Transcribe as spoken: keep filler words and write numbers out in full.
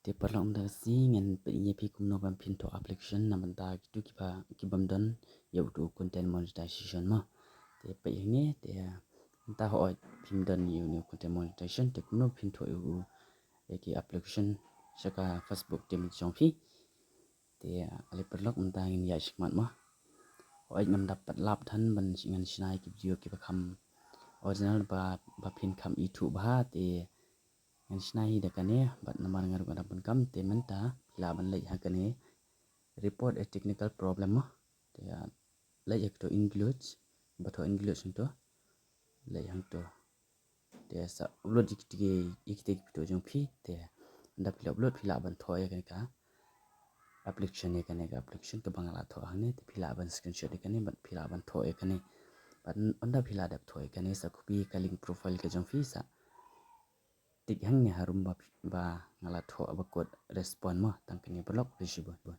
Te paralok, mynta ka sngi ngan pyni ïa phi kumno ban phin thoh application na bynta kito kiba, kibym don ïa uto u content monetization mo. Te peit hangne, te mynta hooid phim don ïa une u content monetization, te kumno phin thoh ïa u, ïa ki application sha ka Facebook te mynta jong phi. Te ale paralok, mynta ngin ïa shikmat mo. Hooid ngam da pat lap than ban ngan shna ïa ki video kiba kham original ba, ba phin kham ithuh bha, te ngan shna hi da kane, bad namar nga ruh nga dang pyndonkam. Te mynta phi lah ban leit ha kane, report a technical problem mo. Te leit ha kato includes, ba thoh includes hangto, leit hangto. Te sa upload ïa kita, ïa kita ki photo jong phi. Te ynda phi la upload phi lah ban thoh ïa kane ka application, ïa kane ka application kaba nga la thoh hangne. Te phi lah ban screenshot ïa kane bad phi lah ban thoh ïa kane. Bad ynda phi la dep thoh ïa kane, sa copy ka link profile ka jong phi, sa tik hangne harum ba, ba nga la thoh ba kut respond mo. Tang kane paralok, khublei shibun.